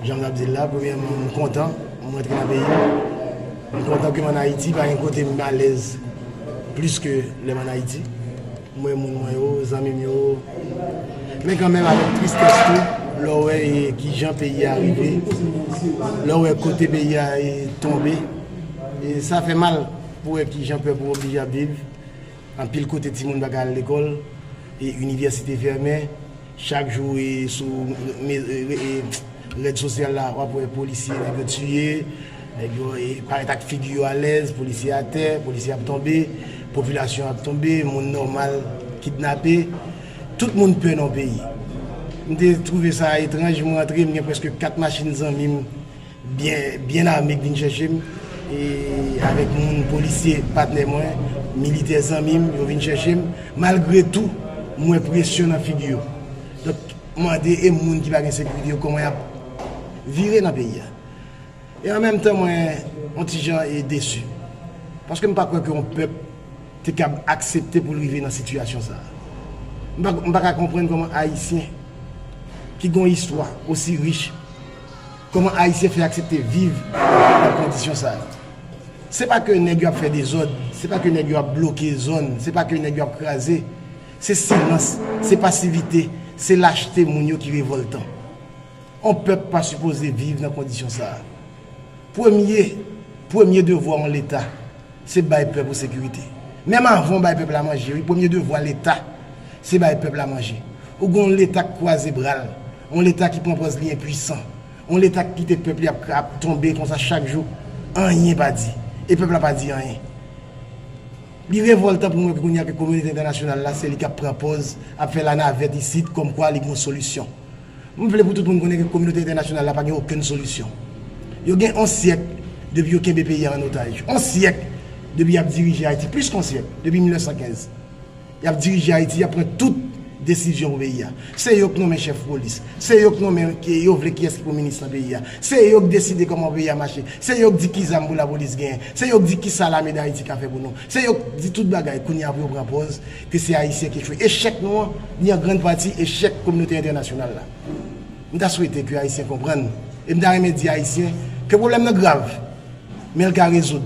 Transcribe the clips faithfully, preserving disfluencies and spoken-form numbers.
Jan m t ap di l la, premyèman, m kontan, m rantre nan peyi m. M kontan ke m ann Ayiti, pa gen kote m alèz plis ke lè m ann Ayiti. M wè moun mwen yo, zanmi m yo. Men kanmenm, avèk tristès tou, lè w wè, e, kijan peyi a rive, lè w wè kote peyi a, e, tonbe, e sa fè mal pou wè kijan pèp ou oblije ap viv. Anpil kote timoun pa ka al lekòl, e inivèsite fèmen. Chak jou, e, sou me- e, e, rèd sosyal la, w ap wè polisye, nèg yo tiye, nèg yo, e, parèt ak figi yo alèz, polisye atè, polisye ap tonbe, popilasyon ap tonbe, moun nòmal kidnape. Tout moun pè nan peyi. M te twouve sa etranj, m rantre, m gen prèske kat machin zanmi m byen, byen ame k vin chèche m, e avèk moun, polisye, patnè mwen, militè zanmi m, yo vin chèche m. Malgre tou, m wè presyon nan figi yo. Donk, m mande, e moun ki pa gen sekirite yo, kòman y ap vire nan peyi a? E an menm tan, mwen, yon ti jan, e, desi. Paske m pa kwè ke yon pèp te kab aksepte pou l rive nan sitiyasyon sa a. M pa, m pa ka konprann kòman Ayisyen ki gen yon istwa osi rich, kòman Ayisyen fè aksepte viv nan kondisyon sa a. Se pa ke nèg yo ap fè dezòd, se pa ke nèg yo ap bloke zòn, se pa ke nèg yo ap kraze. Se silans, se pasivite, se lachte moun yo ki revòltan. On pèp pa sipoze viv nan kondisyon sa a. Premye, premye devwa yon leta, se bay pèp ou sekirite. Menm avan w bay pèp la manje, wi, premye devwa leta, se bay pèp la manje. Ou gen yon leta k kwaze bra l, yon leta ki pran pòz li enpwisan, yon leta k kite pèp li ap, ap tonbe konsa chak jou, anyen pa di. E pèp la pa di anyen. Li revòltan pou mwen kounye a ke kominote entènasyonal la, se li k ap pran pòz, ap fè lanavèt isit, kòmkwa li gen yon solisyon. M vle pou tout moun konnen ke kominote entènasyonal la pa gen okenn solisyon. Yo gen on syèk depi yo kenbe peyi a an otaj. On syèk depi y ap dirije Ayiti, plis ke on syèk, depi mil nèf san kenz. Y ap dirije Ayiti, y ap pran tout desizyon pou peyi a. Se yo k nonmen chèf polis. Se yo k nonmen, ki, yo vle kiyès ki pou minis nan peyi a. Se yo k deside kòman peyi a mache. Se yo k di ki zam pou lapolis genyen. Se yo k di kisa Lame d Ayiti ka fè pou nou. Se yo k di tout bagay. Kounye a pou yo pran pòz ke se Ayisyen ki echwe. Echèk nou an, li an grann pati echèk kominote entènasyonal la. M ta swete ke Ayisyen konprann, e m ta renmen di Ayisyen ke pwoblèm nan grav, men l ka rezoud.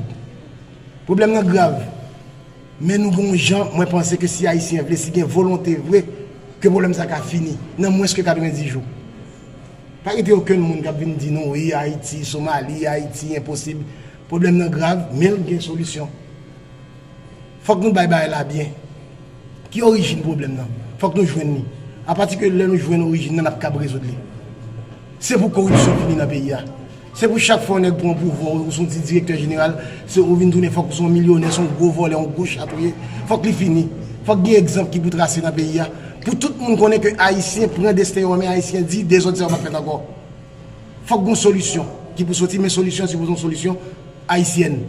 Pwoblèm nan grav, men nou gen yon jan, mwen panse ke si Ayisyen vle, si gen volonte vre, ke pwoblèm sa ka fini nan mwens ke katrevenndis jou. Pa kite okenn moun k ap vin di nou, wi, Ayiti, Somali, Ayiti, enposib. Pwoblèm nan grav, men l gen solisyon. Fòk nou bay bagay la byen. Ki orijin pwoblèm nan? Fòk nou jwenn li. Apati ke lè nou jwenn orijin nan, n ap kab rezoud li. Se pou koripsyon fini nan peyi a. Se pou chak fwa yon nèg pran pouvwa, ou se yon ti direktè jeneral, se ou vin tounen fòk ou se yon milyonè, se yon gwo vòlè, yon gwo chat ou ye. Fòk li fini. Fòk gen egzanp ki pou trase nan peyi a. Pou tout moun konnen ke Ayisyen pran desten yo an men, Ayisyen di dezòd sa yo p ap fèt ankò. Fòk gen yon solisyon ki pou soti, men solisyon an sipoze yon solisyon ayisyèn.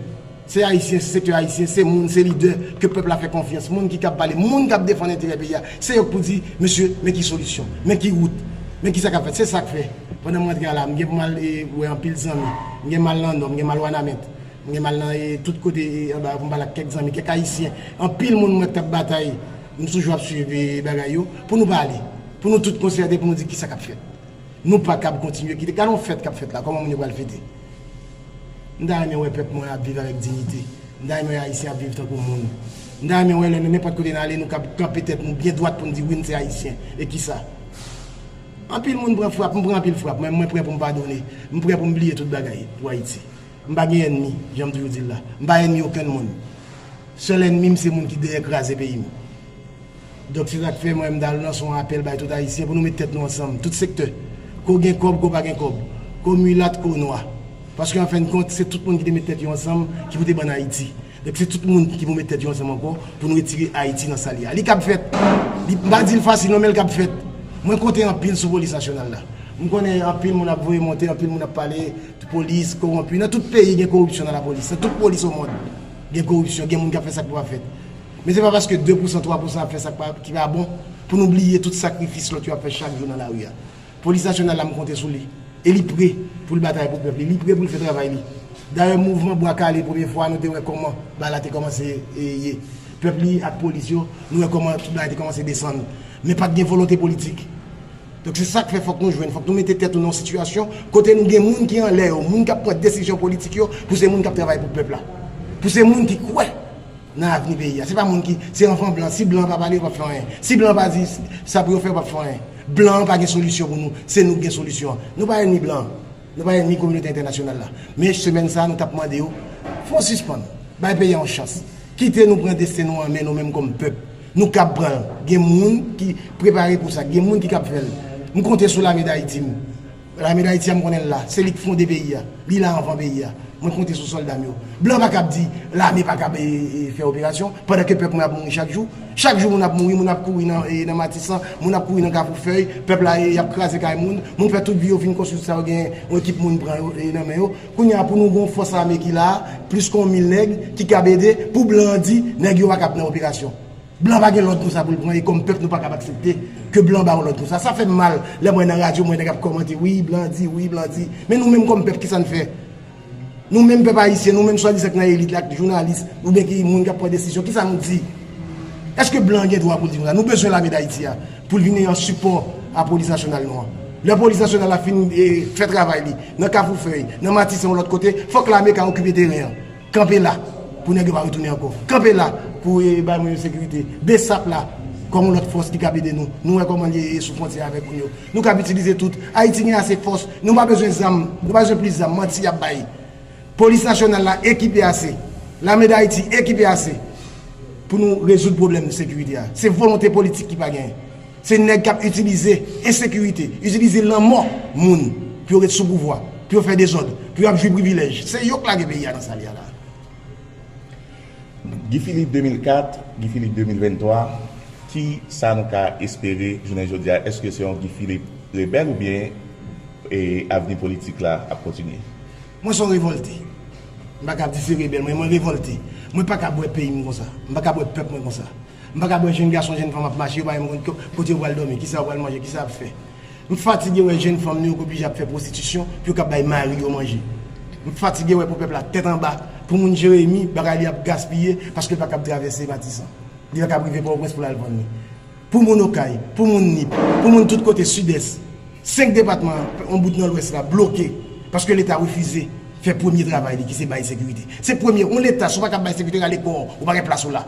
Se Ayisyen, se sektè ayisyen, se moun, se lidè ke pèp la fè konfyans, moun ki kab pale, moun k ap defann enterè peyi a. Se yo k pou di, mesye, men ki solisyon, men ki wout, men kisa k ap fèt. Se sa k fè, pandan m rantre a la, m gen pou m al, e, wè anpil zanmi. M gen m al nan Nò, m gen m al Wanament, m gen m al nan, e, tout kote, e, anba yo pou m pale ak kèk zanmi, kèk Ayisyen. Anpil moun m wè k t ap batay, m toujou ap swiv, e, bagay yo, pou nou pale, pou nou tout konsède, pou nou di kisa k ap fèt. Nou pa kab kontinye kite. Gade yon fèt k ap fèt la, kòman moun yo pral fete? M ta renmen wè pèp mwen ap viv avèk diyite. M ta renmen wè Ayisyen ap viv tankou moun. M ta renmen wè lè nou nenpòt kote n ale, nou kab kanpe tèt nou byen dwat pou n di, wi, n se Ayisyen. E kisa? Anpil moun pran frap, m pran anpil frap, men mwen prè pou m padone. M prè pou m bliye tout bagay pou Ayiti. M pa gen ènmi, jan m toujou di l la. M pa ènmi okenn moun. Sèl ènmi m se moun ki dèyè kraze peyi m. Donk, se sa k fè mwen, m ta lanse yon apèl bay tout Ayisyen pou nou met tèt nou ansanm, tout sektè. Ke w gen kòb, ke w pa gen kòb. Ke w milat, ke w nwa. Paske, an fen de kont, se tout moun ki te met tèt yo ansanm ki pou te ban n Ayiti. Donk, se tout moun ki pou met tèt yo ansanm ankò pou nou retire Ayiti nan sa l ye a. Li kab fèt. Li, m pa di l fasil non, men l kab fèt. Mwen konte anpil sou polis nasyonal la. M konnen anpil moun ap voye monte, anpil moun ap pale, polis, kowonpi. Nan tout peyi, gen koripsyon nan lapolis. Nan tout polis o mond, gen koripsyon, gen moun k ap fè sa k pa fèt. Men se pa paske de pousan, twa pousan ap fè sa k pa, ki pa bon, pou nou bliye tout sakrifis lòt yo ap fè chak jou nan lari a. Polis nasyonal la, m konte sou li. E li pre pou l batay pou pèp li. Li pre pou l fè travay li. Dayè, mouvman Bwa Kale, premye fwa, nou te wè kòman bagay la te kòmanse, e, ye. Pèp li ak polis yo, nou wè kòman tout bagay te kòmanse desann. Men pa t gen volonte politik. Donk se sa k fè fòk nou jwenn, fòk nou mete tèt nou nan yon sitiyasyon kote nou gen moun ki anlè yo, moun k ap pran desizyon politik yo, pou se moun k ap travay pou pèp la. Pou se moun ki kwè nan avni peyi a. Se pa moun ki, se anvan blan. Si blan pa pale, yo p ap fè anyen. Si blan pa di sa pou yo fè, yo p ap fè anyen. Blan an pa gen solisyon pou nou, se nou k gen solisyon an. Nou pa ènmi blan an. Nou pa ènmi kominote entènasyonal la. Men semèn sa a, nou t ap mande yo, fò sispann. Bay peyi a yon chans. Kite nou pran desten nou an men nou menm kòm pèp. Nou kab pran l. Gen moun ki prepare pou sa. Gen moun ki kab fè l. M konte sou Lame Dayiti m. Lame Dayiti a, m konnen l la. Se li k fonde peyi a. Li la anvan peyi a. Mwen konte sou sòlda m yo. Blan pa kab di lame pa kab e, e, fè operasyon, pandan ke pèp mwen ap mouri chak jou. Chak jou moun ap mouri, moun ap kouri nan, e, nan Matisan, moun ap kouri nan Kafou Fèy, pèp la, e, y ap kraze kay moun, moun fè tout vi yo fin konstwi sa yo gen, yon ekip moun pran yo, e, nan men yo. Kounye a pou nou gen yon fòs ame ki la, plis ke yon mil nèg, ki kab ede, pou blan an di, nèg yo pa kab nan operasyon. Blan pa gen lòd konsa pou l pran, e kòm pèp nou pa kab aksepte ke blan ba yon lòd konsa. Sa fè m mal, lè m wè nan radyo, m wè nèg ap kòmante, wi, blan di, wi, blan di. Men nou menm kòm pèp, kisa n fè? Nou menm pèp ayisyen, nou menm swadizan k nan elit la, k jounalis, oubyen ki moun k ap pran desizyon, kisa nou di? Èske blan an gen dwa pou l di konsa? Nou bezwen lame Dayiti a, pou l vin an sipò a polis nasyonal nou an. Lè polis nasyonal la fin, e, fè travay li, nan Kafou Fèy, nan Matisan, yon lòt kote, fòk lame ka okipe teren an. Kanpe la, pou nèg yo pa retounen ankò. Kanpe la, pou, e, bay moun yo sekirite. Besap la, kòm yon lòt fòs ki kab ede nou. Nou wè kòman li ye sou fwontyè avèk moun yo. Nou kab itilize tout. Ayiti gen ase fòs. Nou pa bezwen zam. Nou pa bezwen plis zam. Manti y ap bay. Polis nasyonal la ekipe ase. Lame Dayiti ekipe ase. Pou nou rezoud pwoblèm sekirite a. Se volonte politik ki pa genyen. Se nèg k ap itilize ensekirite, itilize lanmò moun pou yo ret sou pouvwa, pou yo fè dezòd, pou yo ap jwi privilèj. Se yo k lage peyi a nan sa l ye a la. Guy Philippe de mil kat, Guy Philippe de mil venntwa, ki sa nou ka espere jounen jodi a? Èske se yon Guy Philippe rebèl oubyen, e, avni politik la ap kontinye? Mwen se yon revòlte. M pa kab di se rebèl, mwen, mwen revòlte. Mwen pa kab wè peyi m konsa. M pa kab wè pèp mwen konsa. M pa kab wè jenn gason, jenn fanm ap mache, yo pa menm konn ko-, kote yo pral dòmi, kisa yo pral manje, kisa y ap fè. M fatige wè jenn fanm nou yo k oblije ap fè pwostitisyon pou yo kab bay mari yo manje. M fatige wè pou pèp la tèt anba, pou moun Jeremi, bagay li ap gaspiye paske l pa kab travèse Matisan. Li pa kab rive Pòtoprens pou l al vann li. Pou moun Okay, pou moun Nip, pou moun tout kote Sidès, senk depatman, yon bout nan Lwès la, bloke paske Leta refize fè premye travay li ki se bay sekirite. Se premye, yon Leta, si w pa kab bay sekirite, rale kò w, ou pa gen plas ou la.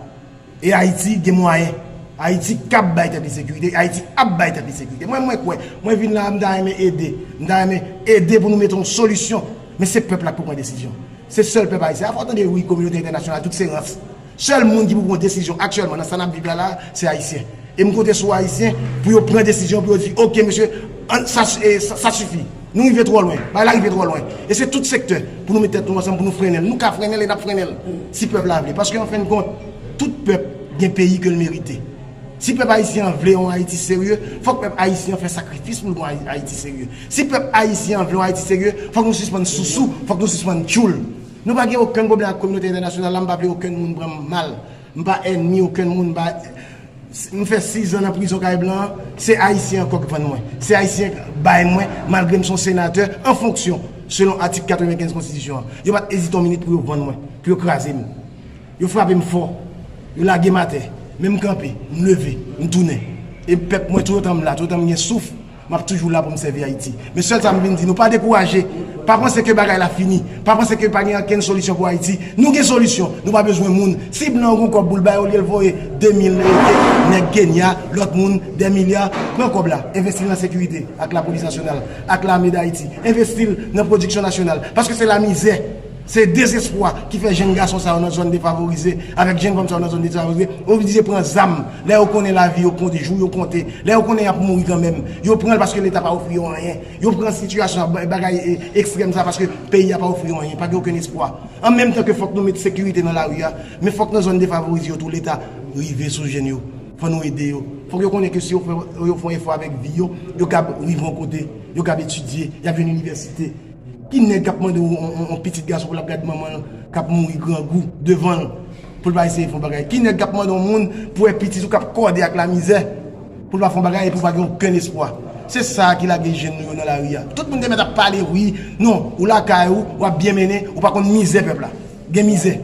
E Ayiti gen mwayen. Ayiti kab bay tèt li sekirite. Ayiti ap bay tèt li sekirite. Mwen, mwen kwè. Mwen vin la, m ta renmen ede. M ta renmen ede pou nou mete yon solisyon. Men se pèp la k pou pran desizyon. Se sèl pèp ayisyen. Afè w tande, wi, kominote entènasyonal, tout se rans. Sèl moun ki pou pran desizyon aktyèlman nan sa n ap viv la, la, se Ayisyen. E m konte sou Ayisyen pou yo pran desizyon, pou yo di, oke, mesye, ann, sa, e, sa, sa sifi. Nou rive twò lwen. Bagay la rive twò lwen. E se tout sektè pou nou met tèt nou ansanm, pou nou frennen l. Nou ka frennen l e n ap frennen l. Si pèp la vle. Paske, an fen de kont, tout pèp gen peyi ke l merite. Si pèp ayisyen an vle yon Ayiti serye, fòk pèp ayisyen an fè sakrifis pou l gen yon Ayi-, Ayiti serye. Si pèp ayisyen an vle yon Ayiti serye, fòk nou sispann sousou, fòk nou sispann tchoul. Nou pa gen okenn pwoblèm ak kominote entènasyonal la, m pa vle okenn moun pran m mal. M pa ènmi okenn moun, m pa M fè sis zan nan prizon kay blan an, se Ayisyen ankò k vann mwen. Se Ayisyen k bay mwen, malgre m se yon senatè an fonksyon, selon atik katrevenkenz konstitisyon an. Yo pa t ezite yon minit pou yo vann mwen, pou yo kraze m. Yo frape m fò, yo lage m atè, men m kanpe, m leve, m tounen. E pèp mwen, toutotan m la, toutotan m gen souf, m ap toujou la pou m sèvi Ayiti. Men sèl sa m vin di nou, pa dekouraje. Pa panse ke bagay la fini. Pa panse ke pa gen okenn solisyon pou Ayiti. Nou gen solisyon. Nou pa bezwen moun. Si blan an gon kòb pou l bay, olye l voye de mil nèg Kenya, lòt moun, dè milya, pran kòb la, envesti l nan sekirite, ak lapolis nasyonal, ak lame Dayiti. Envesti l nan pwodiksyon nasyonal. Paske se lamizè, se dezespwa ki fè jenn gason sa yo nan zòn defavorize, avèk jenn fanm sa yo nan zòn defavorize, oblije pran zam. Lè yo konnen lavi yo konte, jou yo konte, lè yo konnen y ap mouri kanmenm, yo pran l paske Leta pa ofri yo anyen. Yo pran sitiyasyon, ba-, bagay, e, ekstrèm sa paske peyi a pa ofri yo anyen, pa gen okenn espwa. An menm tan ke fòk nou met sekirite nan lari a, men fòk nan zòn defavorize yo tou, Leta rive sou jenn yo. Fò nou ede yo. Fòk yo konnen ke si yo fè, yo fè yon efò avèk vi yo, yo kab rive yon kote, yo kab etidye, y ap jwenn inivèsite. Ki nèg k ap mande yon, yon, yon pitit gason pou l ap gad manman l k ap mouri grangou devan l pou l pa eseye fè yon bagay? Ki nèg k ap mande yon moun pou wè pitit ou k ap kòde ak lamizè pou l pa fè yon bagay epi w pa gen okenn espwa? Se sa ki lage jenn nou yo nan lari a. Tout moun te mèt ap pale, wi, non, ou lakay ou, w ap byen mennen, ou pa konn mizè pèp la. Gen mizè.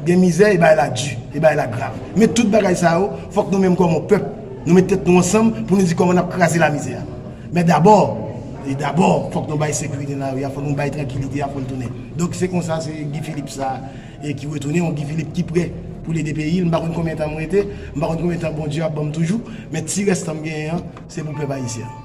Gen mizè, e bagay la di, e bagay la grav. Men tout bagay sa yo, fòk nou menm kòm yon pèp, nou met tèt nou ansanm pou nou di kòman n ap kraze lamizè a. Men dabò, e dabò, fòk nou bay sekirite nan lari a, fòk nou bay trankilite a, fòk l tounen. Donk, se konsa, se Guy Philippe sa, e ki retounen, yon Guy Philippe ki prè pou l ede peyi l. M pa konn konbyen tan m rete, m pa konn konbyen tan Bondye ap ban m toujou, men ti rès tan m genyen an, se pou pèp ayisyen an.